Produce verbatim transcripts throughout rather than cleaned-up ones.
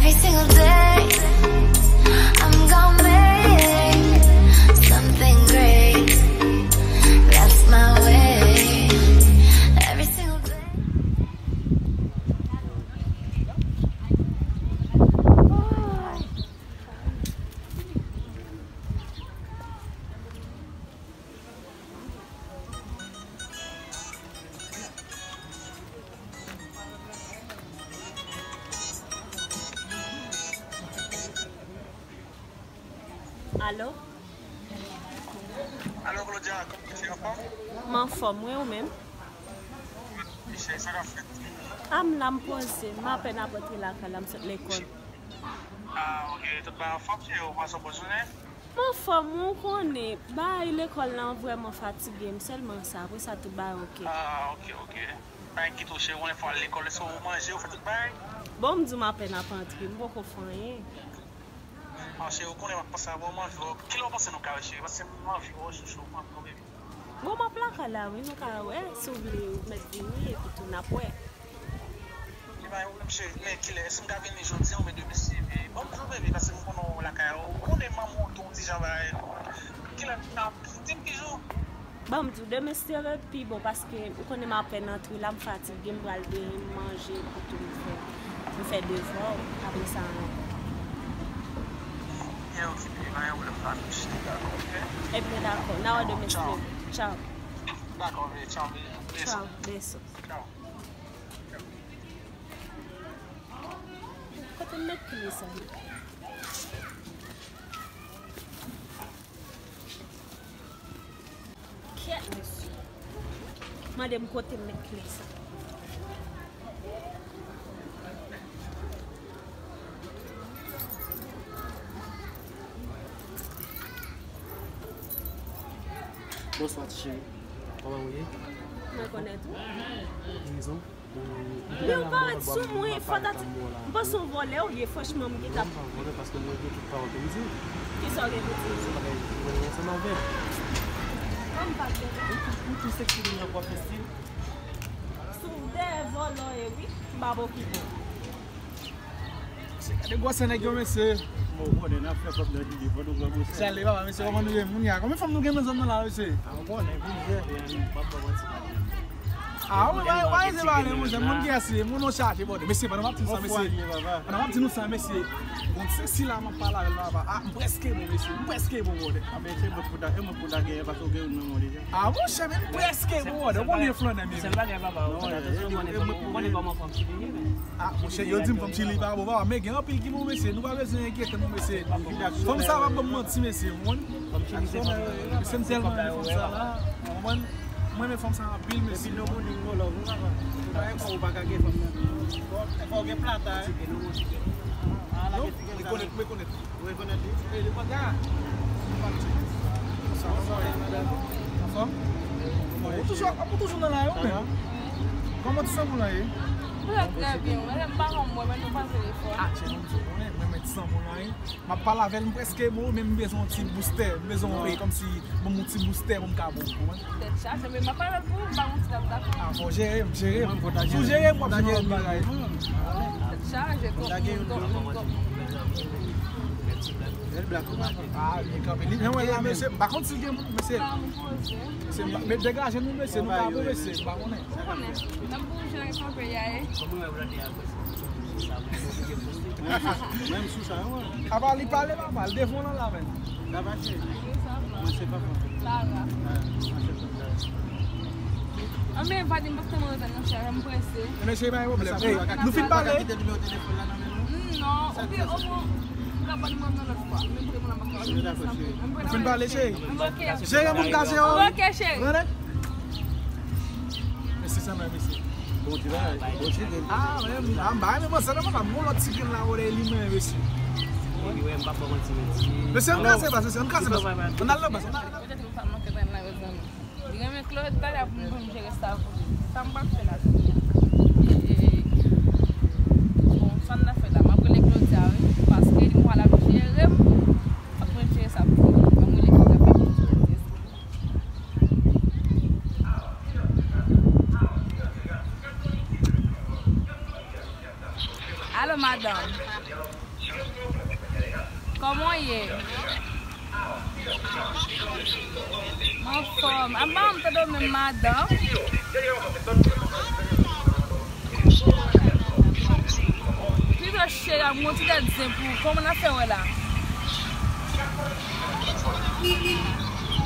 Every single day, I'm gonna make something great. That's my way. Every single day. Alo? Alo, Claudia, kòman w ye, anfòm? M anfòm, wi, ou menm? Michel, sa k ap fèt? A, m la, m poze. M apèn ap rantre lakay la, m sot lekòl. Ah, ok. Tout bagay anfòm, cheri? Ou pase yon bon jounen? M anfòm, wi, ou konnen. Bagay lekòl lan vrèman fatige m, sèlman sa. Apre sa, tout bagay ok. Ah, ok, ok. Pa enkyete'w, cheri, ou konnen fò al lekòl, èske ou manje, ou fè tout bagay? Bon, m di w m apèn ap antre, m poko fè anyen. Ah, cheri, ou konnen m ap panse avè w, m anvi wè w. Kilè w panse nou ka wè, cheri? Paske m anvi wè w, chouchou, m anvi wè w, baby. Bon, m ap lakay la, wi, nou ka wè, si w vle, ou mèt vini, epi tou n ap wè. Li pa gen pwoblèm, cheri, men kilè? Èske m ka vini jodi a oubyen demen, si Bondye vle, paske m konnen w lakay ou, ou konnen manman w tou, w ti jan bagay. Kilè n ap, di m ki jou? Bon, m di w, demen se pi bon, paske ou konnen m apèn antre la, m fatige, m pral benyen, m manje, epi tou m fè, m fè devwa, apre sa, non. Byen, ok, byen, pa gen pwoblèm, pa touche, dakò, ok? Ebyen, dakò, n a wè demen si Dye vle. Tchaw. Dakò, byen, tchaw, byen, byen. Tchaw, byen. Tchaw. Kote m met kle sa? Kèt, mesye. Mande m kote m met kle sa. Bonswa, ti cheri. Kòman ou ye? Mwen konnen tou. Gen rezon. Men ou parèt sou mwen, fò ta di, m panse w vòlè ou ye, franchman, m gentan. Non, m pa vòlè paske mwen gen tout pawòl pou m di. Kisa w gen pou di? Se bagay mwen ansanm avè m. Kòm m pa t gen. Ou tou, ou tou seksi, ou nan pwòp estil. Sou dèyè vòlò ye, wi, m pa pokipe w. Mesye, gade gwosè nèg yo, mesye. Bon, bon, n ap fè kòb nan jide, fò nou pran gwosè. Salye, papa, mesye, kòman nou ye? Moun ya, konbyen fanm nou gen nan zòn nan la, mesye? A, ou konnen, plizyè. M p ap ba w manti, pa gen. A, ou pa, pa ese pale, monchè, moun ki ese, moun nou chaje, bòdè. Mesye, pandan m ap di nou sa, mesye. Pandan m ap di nou sa, mesye. Bon, se sila m ap pale avè l, papa. A, m prèske bon, mesye. M prèske bon, bòdè. A, mesye, mwen pou da, e mwen pou da gen, paske w gen youn nan men w deja. A, monchè, men m prèske bon, bòdè. Ou konbyen flannè, men? Sèl bagay, papa, ou fè atansyon, ou konnen kòman fanm ki vini, men. A, monchè, yo di m fanm Chili pa bon, papa, men gen anpil ki bon, mesye. Nou pa bezwen enkyete nou, mesye. Fanm sa pa ban m manti, mesye, ou konprann? Mesye, m tèlman renmen fanm sa la, ou konprann? Mwen renmen fanm sa anpil, mesye. Epi nou moun limon lòv, wi, papa. Ou pa gen kò, ou pa ka gen fanm nan. Fò w gen plata, wi. Non, rekonèt, rekonèt. Ou rekonèt li? E, li pa ka. Anfòm? Ou toujou, ou toujou nan la, wi, men. Kòman ti sanm ou la ye? Mwen trè byen, wi. Mwen pa konn mwen, men nou pa telefòn. A, cheri, mwen di w, mwen, mwen, mwen ti sanm ou la, wi. M ap pale avè l, m prèske bon, men m bezwen yon ti boustè. M bezwen yon, e, kòmsi, ban m yon ti boustè pou m ka bon, ou konprann? Tèt chaje, men m ap pale avè l pou ou, m pa gon ti dam dakò. A, fò w jere m, jere m. Si w jere m, w ap jwenn yon lòt bagay. Tèt chaje, twòp moun, twòp moun, twòp moun. Bèl blak, wi, papa. A, byen kanpe. Li, men wè la, mesye, m pa konn si l gen moun, mesye. Mesye, m pa, men degaje nou, mesye, nou ka bon, mesye, m pa konnen. Ou konnen, n ap bouje nan yon peyi a ye. Menm sou sa, wi. Apa li pale, papa, l devan w nan la, men. Sa va, cheri? Mwen se papa. Lara. A, mwen se papa. Anben, pa di m pa t tèlman antann, monchè, m prese. Men cheri, pa gen pwoblèm. Ey, nou fin pale? Non, oubyen omwen, ou ka ba m nimewo m nan lòt fwa. Men pou le moman, m pa ka. Ou fin pale, cheri? Jere moun ka jere w. Ok, cheri. Mesye, sa mwen, mesye. Bon ti bagay, bon ti grenn. A, men, a, m ba, men bon, sa nan papa, m gon lòt ti grenn la, wè, li men, mesye. Mesye, ann kraze bas, mesye, ann kraze bas. Ann al nan bas, ann al. Li renmen Claude, talè pou m, pou m jere sa pou li. Sa m pral fè la, kounye a? E, e, e. Bon, sa n ap fè la, m ap rele Claudia, wi, paske li mwen l ap jere m, fòk mwen jere sa pou li. Mwen rele Claudia, fè yon ti pèt espri. Alo, madanm. Kòman w ye? M anfòm. Apa m tande w menm, madanm? Pito cheri, ap gon ti tèt zen pou ou. Kòman n ap fè wè la?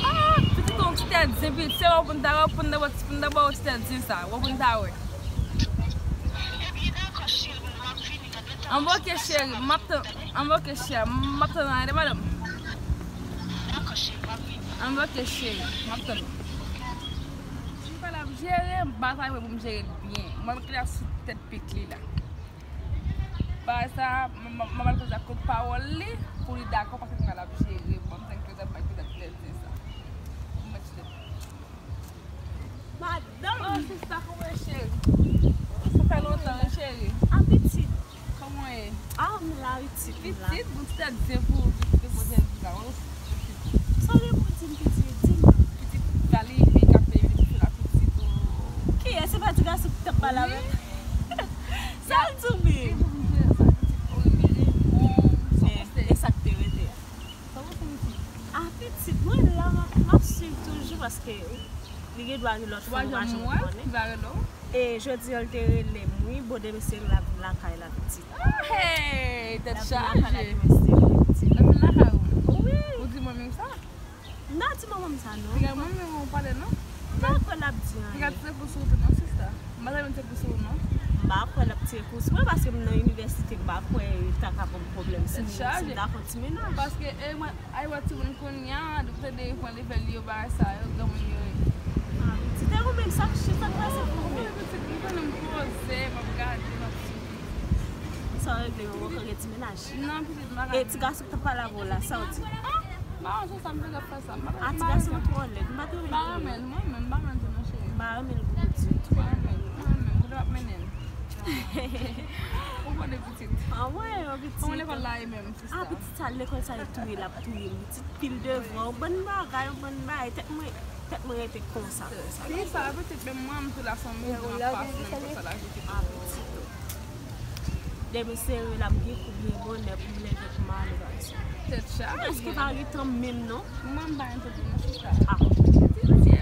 Ah, pitit, gon ti tèt zen, pitit. Se wè pou n ta wè, pou n ta wè, pou n ta wè ti tèt zen sa. Wè pou n ta wè. Anben, oke, cheri, m ap tann. Anben, oke, cheri, m ap tann anyen de, madanm. Anben, oke, cheri, m ap tann. Li pral ap jere, m pa ta vle pou m jere l byen. Mwen, m kite sou tèt pik li la. Bagay sa, m, m, m al poze ak kot pawòl li, pou li dakò, paske li pral ap jere. Bon, m tann ke l ap bay kout tèt zen sa. M mèt sou tèt. Madanm! Oh, sista, kòman w ye, cheri? Sa fè lontan, wi, cheri. A, pitit. Kòman w ye? A, m la, pitit, m la. Pitit, bon, ti tèt zen pou ou, pitit, pou tèt zen la, wi. Sa w gen pou w di m, pitit? Di m. Pitit, sa li, li k ap peye, li pou fè la, pitit, oh. Kiyès? Se pa ti gason ki t ap pale avè m? Wi. Sa l di w menm? Li pou m jere sa, pitit, oh, li bon, sa w panse? E sa k te rete a? Sa w panse, pitit? A, pitit, mwen la, m ap, m ap swiv toujou paske li gen dwa gen lòt fanm, ou pa janm konnen. E jodi a, l te rele m, wi, bon, demen se la, lakay la, pitit. Ah, hey, tèt chaje. L ap vin lakay la demen se la, pitit. L ap vin lakay ou? Wi. Ou di manmi w sa? M pa di manman m sa, non. Piga manmi w pale, non? M pa kwè l ap di anyen. Piga tire kou sou ou tou, non, sista. M pa ta vin tire kou sou ou, non. M pa kwè l ap tire kou sou mwen, paske m nan inivèsite, m pa kwè yo ta ka ban m pwoblèm si m, si m ta fè yon ti menaj. Paske, e, mwen, ay, wè timoun kounye a, depi w tande yo pran leve li yo, bagay sa yo, granmoun yo ye. A, pitit, e ou menm, sa k, sa k pase pou ou menm? Mwen, pitit, m konnen m poze, m ap gade, m ap swiv. Sa w regle, ou poko gen ti menaj? Non, pitit, m pa ka. E ti gason k t ap pale avè w la, sa w di? Ah, m pa wè se sa m te t ap fè sa. M pa, a, ti gason an twò lèd, m pa t renmen l. M pa renmen l, mwen menm, m pa renmen l tou, non, cheri. M pa renmen l pou ou ditou. M pa renmen l, mwen menm, kote w ap mennen l? Ou konnen, pitit. Anmwey, yon pitit. Kòman lekòl la ye menm, sista? A, pitit sa, lekòl sa, yo touye l, ap touye m, pitit, pil devwa, yon bann bagay, yon bann bagay, tèt mwen, tèt mwen rete konsa, konsa. Kisa, pitit, menm mwen, m tou la, se yon mizè m ap pase nan lekòl sa la, pitit. A, pitit. Demen se rele m, gen kou byen bonè pou m leve pou m ale, bagay sa. Tèt chaje. Èske pa gen tan menm, non? Mwen, m pa gen tan pou mwen, sista. A. Etidye,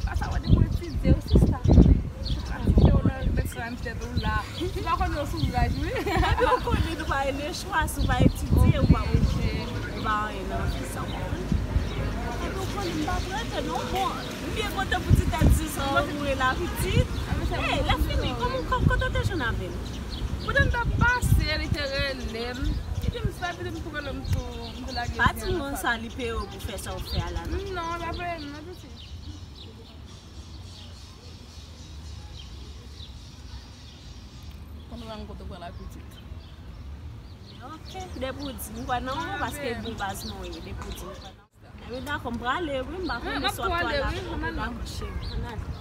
pa sa wè depi w etidye, wi, sista. Ou pratike w nan bèk sa nan tèt ou la. Ou pa konnen yo sou raj, wi. Epi ou konnen nou pa gen lechwa, si w pa etidye, ou pa, ou pa anyen nan vi sa, ou konprann? Epi ou konnen m pa prete, non, bon, m byen kontan pou ti tèt di sa, ou mouri la, pitit. Ey, lè fini, kòman, kò-, kote w te jwenn avè m? Poutèt m t ap pase, li te rele m. Li di m sa, epi m tou rele m tou, m tou lage. Pa di moun sa li peye w pou fè sa w fè a la, non? Non, l pa peye m, non, pitit. Konn wè m kote w pran la, pitit. Ok, depi w di m, m kwè nan ou, paske bon baz mwen w ye, depi w di m, m kwè nan ou. Ebyen, dakò, m prale, wi, m pa konnen si w ap prale avè m. Dakò, cheri, ann ale.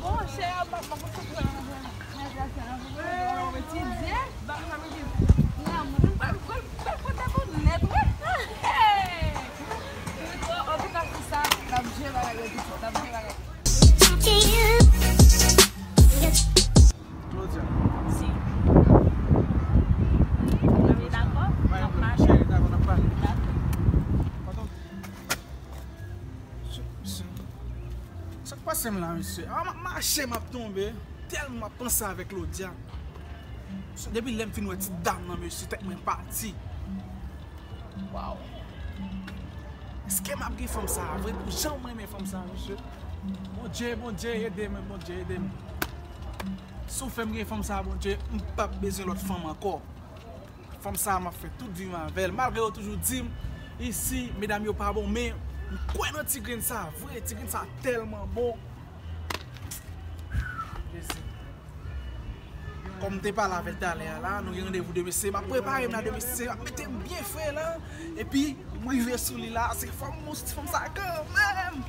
Bon, cheri, m ap, m ap etidye. Antouka, sista, n ap jere bagay yo, pitit, n ap jere bagay yo. Claudia. Si. Mwen dakò. Mwen dakò, n ap pale. Dakò. Pardon. Sa k pase m la, mesye? A, m ap mache, m ap tonbe. Tèlman m ap panse avèk Claudia. Depi lè m fin wè ti dam nan, mesye, tèt mwen pati. Waw. Èske m ap gen fanm sa a vre? Pou jan mwen renmen fanm sa a, mesye. Bondye, Bondye, ede m, Bondye, ede m. Si w fè m gen fanm sa a, Bondye, m p ap bezwen lòt fanm ankò. Fanm sa a, m ap fè tout vi m avè l. Malgre yo toujou di m, isi, medam yo pa bon, men m kwè nan ti grenn sa a vre. Ti grenn sa a tèlman bon. Jezi. Kòm m te pale avè l talè a la, nou gen randevou demen se, m ap prepare m la demen se, m ap mete m byen fre la, epi m rive sou li la, se fò m monte ti fanm sa kanmenm.